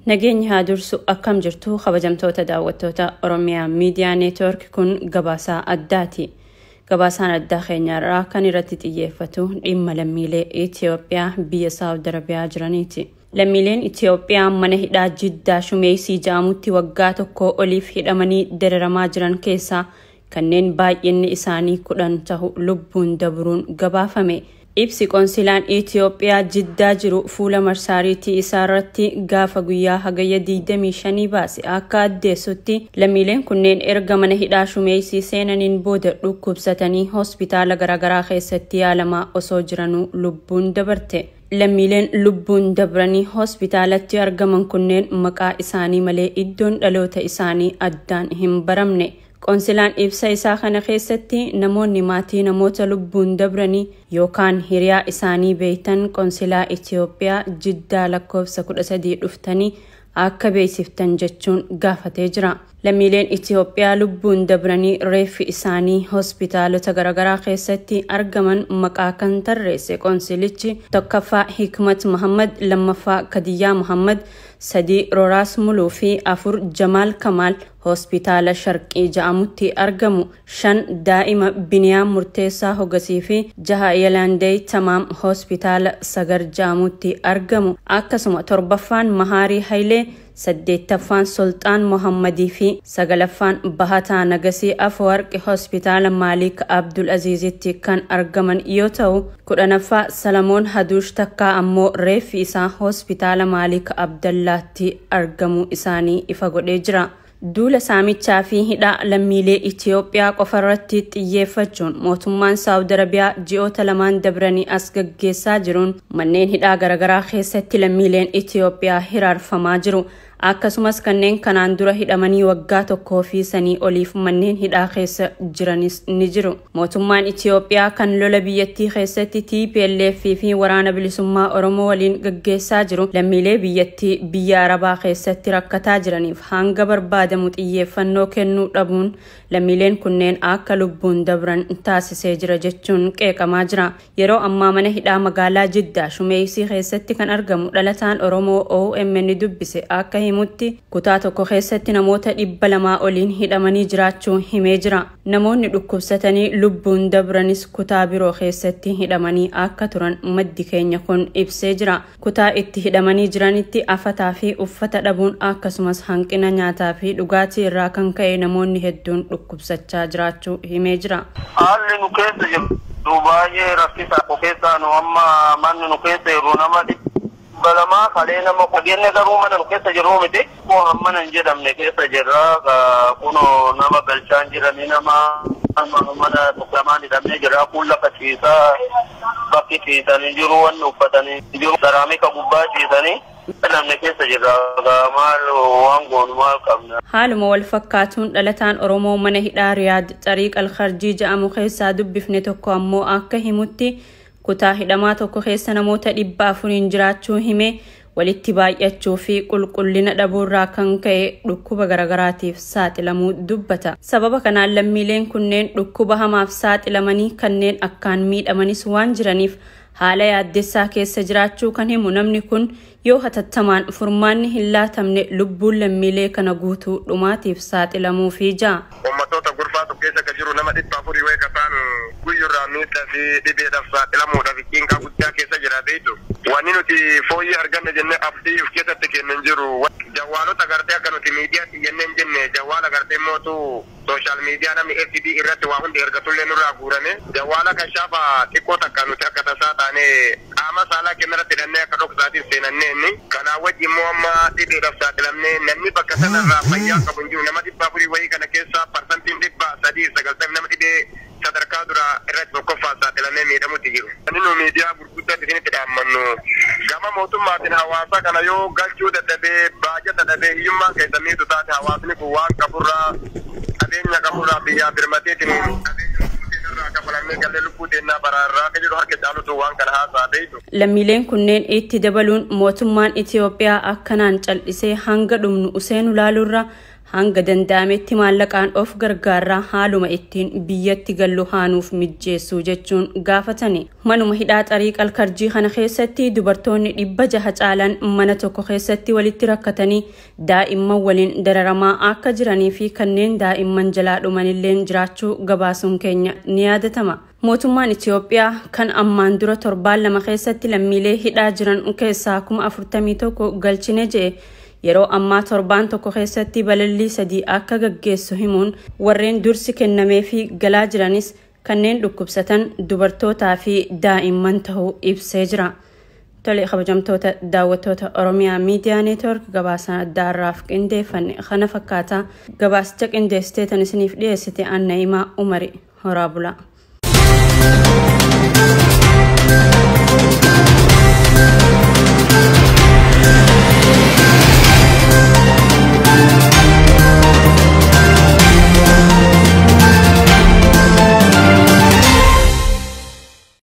Nageenyi haa dursu akkam jirtu kabajamtoota daawwattoota Oromiyaa Miidiyaa Neetwoork kun gabaasaa addaati. Gabaasaan addaa keenyarraa kan irratti xiyyeeffatu dhimma lammiilee Itoophiyaa biyya Saawud Arabiyaa jiraniiti. Lammiileen Itoophiyaa mana hidhaa Jiddaa Shumeessii jedhamutti waggaa tokko oliif hidhamanii dararamaa jiran keessaa kanneen baay'inni isaanii 10 ta'u lubbuun dabruun gabaafame. Ibsi qoonsilaan Itoophiyaa Jiddaa jiru fuula marsaariitii isaarratti gaafa guyyaa hagayya 25 baase akka addeessutti lammiileen kunneen erga mana hidhaa Shumeessii seenaniin booda dhukkubsatanii hospitaala garaagaraa keessatti yaalamaa osoo jiranuu lubbuun dabarte. Lammiileen lubbuun dabranii hospitaalatti argaman kunneen maqaa isaanii malee iddoon dhaloota isaanii addaan hin baramne. Qoonsilaan ibsa isaa kana keessatti namoonni maatii namoota lubbuun dabranii yookaan hiriyaa isaanii beektan qoonsilaa Itoophiyaa Jiddaa lakkoofsa 13 dhuftanii akka beeksiftan jechuun gaafatee jira. Lammiileen Itoophiyaa lubbuun dabranii reeffi isaanii hospitaalota garaagaraa keessatti argaman maqaa kan tarreesse qoonsilichi tokkoffaa Hikmat Muhammad, lammaffaa Kadiyyaa Muhammad, 3 Roraas Muluu fi 4 Jamaal Kamaal hospitaala Sharqii jedhamutti argamu, 5 daa'ima Biniyaam Murteessaa Hogasii fi 6 Yalaandee Tamaam hospitaala Sagar jedhamutti argamu, akkasuma 7ffaan Mahaarii Hayilee, 8ffaan Sulxaan Muhammadii fi 9ffaan Bahataa Nagasii Afawarqi hospitaala Maalik Abdul Aziizitti kan argaman yoo ta'u, 10ffaa Salamoon Haduush Takkaa ammoo reeffi isaa hospitaala Maalik Abdallaatti argamuu isaanii ifa godhee jira. Duula saamichaa fi hidhaa lammiilee Itoophiyaa qofarratti xiyyeeffachuun mootummaan Saawud Arabiyaa ji'oota 2 dabranii as gaggeessaa jiruun manneen hidhaa garaagaraa keessatti lammiileen Itoophiyaa hiraarfamaa jiru. Akkasumas kanneen kanaan dura hidhamanii waggaa 1 fi sanii oliif manneen hidhaa keessa jiranis ni jiru. Mootummaan Itoophiyaa kan lola biyyattii keessatti TPLF fi waraana bilisummaa Oromoo waliin gaggeessaa jiru lammiilee biyyattii biyya Arabaa keessatti rakkataa jiraniif hanga barbaadamu xiyyeeffannoo kennuu dhabuun lammiileen kunneen akka lubbuun dabran taasisee jira jechuun qeeqamaa jira. Yeroo ammaa mana hidhaa magaalaa Jiddaa Shumeessii keessatti kan argamu dhalataan Oromoo OMN dubbise akka himutti kutaa tokko keessatti namoota 200 oliin hidhamanii jiraachuu himee jira. Namoonni dhukkubsatanii lubbuun dabranis kutaa biroo keessatti hidhamanii akka turan maddi keenya kun ibsee jira. Kutaa itti hidhamanii jiranitti afataa fi uffata dhabuun akkasumas hanqina nyaataa fi dhugaatii irraa kan ka'e namoonni hedduun dhukkubsachaa jiraachuu himee jira. Haalli nu keessa jiru baay'ee rakkisaa keessaa nu amma manni nu keessa jiru nama 200 kalee nama fageenya garuu mana nu keessa jiru miti. Kun hammana hin jedhamne keessa jirra. Kunoo nama galchaan jiranii nama mana tokkomaan hidhamnee jira. Kun lafa ciisaa bakki ciisanii jiru wanni uffatanii jiru saraamika gubbaa ciisanii namni keessa jirra. Maal waan goonu maal qabna. Haaluma wal fakkaatuun dhalataan Oromoo mana hidhaa Riyaad Xariiq Alkharjii jedhamu keessaa dubbifne tokko ammoo akka himutti kutaa hidhamaa tokko keessa namoota 400 jiraachuu hime walitti baay'achuu fi qulqullina dhabuurraa kan ka'e dhukkuba garaagaraatiif saaxilamuu dubbata. Sababa kanaan lammiileen kunneen dhukkuba hamaaf saaxilamanii kanneen akkaan miidhamanis waan jiraniif haala yaaddessaa keessa jiraachuu kan himu namni kun yoo hatattamaan furmaanni hin laatamne lubbuun lammiilee kana guutuu dhumaatiif saaxilamuu fi ja'a. Uummattoota gurfaatu keessa kan jiru nama 400 wayii kataan guyyurraa miidhaa fi dhibeedhaaf saaxilamuudhaaf cinqaa guddaa keessa jira beektu. Wanni nuti fooyyee arganne jennee abdii of keessatti kennan jiru. Jawwaalota gartee akka nuti miidiyaatti jennee jenne jawwaala gartee mootu sooshaal miidiyaa namni FB irratti waa hundi ergatullee nurraa guurame. Jawwaala kan shaafa xiqqoo takka nuti akka tasaa taane qaama saalaa keenyarratti hidhannee akka dhoksaatiin seenannee kanaa wajji immoo amma dhibeedhaaf saaxilamnee namni bakka sanarraa fayyaa qabu hin jiru. Nama 400 wayii kana keessaa parsantiin 390 nama dhibee sadarkaa duraa irratti tokkoffaa saaxilamee miidhamutti jiru. Inni nu miidiyaa gurguddaatti isinitti dhaammannu gama mootummaatiin hawaasa kana yoo galchuu dadhabee baajata dadhabee hiyyummaan keessa miidhu taate hawaasni kun waan qaburraa qabeenya qaburraa biyyaa birmateetiin qabeenya kafalamee galee lubbuu teennaa baraarraa akka jedhu harka caalutu waan kana haasaa beektu. Lammiileen kunneen itti dabaluun mootummaan Itoophiyaa akkanaan cal'isee hanga dhumnu useenu laaluurra Hanga danda'ametti maallaqaan of gargaarraa haaluma ittiin biyyatti gallu haanuuf mijjeessuu jechuun gaafatani. Manuma hidhaa Xariiq Alkarjii kana keessatti dubartoonni 600 caalan mana tokko keessatti walitti rakkatanii daa'imman waliin dararamaa akka jiranii fi kanneen daa'imman jalaa dhumanilleen jiraachuu gabaasuun keenya ni yaadatama. Mootummaan Itiyoophiyaa kan ammaan dura torbaan 2 keessatti lammiilee hidhaa jiran keessaa 41,000 galchine je'e yeroo ammaa torbaan tokko keessatti balallii 3 akka gaggeessu himuun warreen dursi kennamee fi galaa jiranis kanneen dhukkubsatan dubartootaa fi daa'imman ta'uu ibsee jira. Tole kabajamtoota daawwattoota Oromiyaa Miidiyaa Neetwoork gabaasa adda irraaf qindeeffanne kana fakkaata. Gabaasicha qindeessitee tan isiniif dhiyeessite Anna'imaa Umari. Horaa bulaa.